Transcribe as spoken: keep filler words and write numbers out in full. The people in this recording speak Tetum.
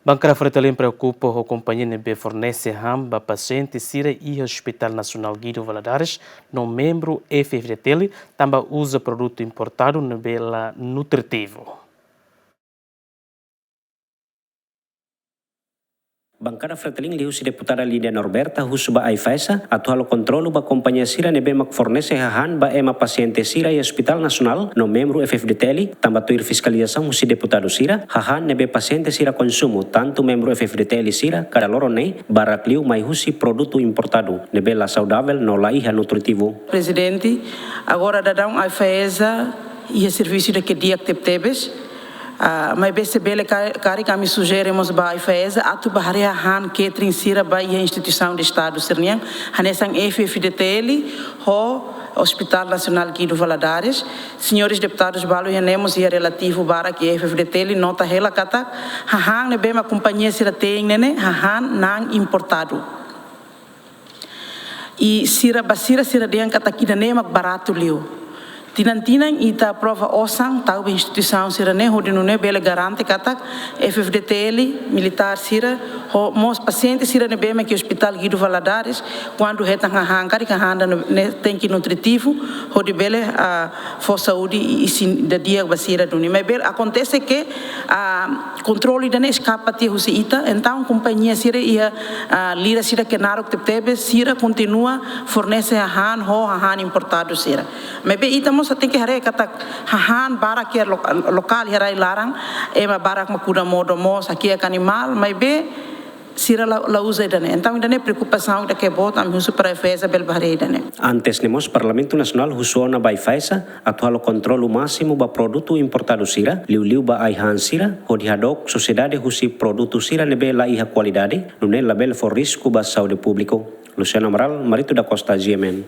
Bankada Fretilin preokupa ho kompañia ne'ebé fornese han ba pasiente sira iha Hospital Nasionál Guido Valadares no membru F F D T L, tanba uza produtu importadu ne'ebé la nutritivu. Bankada Fretilin liuhusi deputada Lídia Norberta husu ba AIFAESA atu halo kontrolu ba kompañia sira ne'ebé mak fornese hahán ba ema pasiente sira iha Hospital Nasionál no membru F F D T L, tanba tuir fiskalizasaun husi deputadu sira, hahán ne'ebé pasiente sira konsumu, tantu membru F F D T L sira, kada loron ne'e barak liu mai husi produtu importadu ne'ebé la saudavel no la iha nutritivu. Prezidente, agora daudaun AIFAESA iha servisu ida ke di'ak tebetebes. Ah, maibé se bele ka-, karik ami sujere mós ba AIFAESA atu bá haree hahán catering sira ba iha instituisaun de Estadu sira-nian, hanesan F F D T L ho Hospital Nasionál Guido Valadares. Señores deputadus balu iha ne'e mós iha relativu barak iha F F D T L, nota hela katak hahán ne'ebé mak kompañia sira te'in ne'e ne'e hahán na'an importadu. I sira ba sira, sira dehan katak ida-ne'e mak baratu liu. Tinan-tinan ita aprova osan tau ba instituisaun sira-ne'e hodi nune'e bele garante katak F F D T L, militár sira, ho mós pasiente sira ne'ebé mak iha Hospital Guido Valadares, kuandu hetan hahán, karik hahán ida-ne'e tenke nutritivu, hodi bele, ah, fó saúde i, i isin ida di'ak ba sira duni. Maibé akontese ke, ah, kontrolu ida-ne'e eskapa tiha husi ita, entaun kompañia sira iha, ah, liras ida ke naruk tebetebes, sira kontinua fornese hahán ho hahán importadu sira. Maibé ita mós tenke haree katak hahán barak iha lo-, lokál iha rai-laran, ema barak mak kuda modo mós, hakiak animál, maibé sira la, la uza ida-ne'e. Entaun ida-ne'e preokupasaun ida ke boot, ami husu para AIFAESA bele bá haree ida-ne'e. Antes ne'e mós Parlamentu Nasionál husu ona ba AIFAESA atu halo kontrolu másimu ba produtu importadu sira, liuliu ba ai-han sira, hodi hadook sosiedade husi produtu sira ne'ebé la iha kualidade, nune'e labele fó risku ba saúde públiku. Luciano Amaral, Marito da Costa, G M N.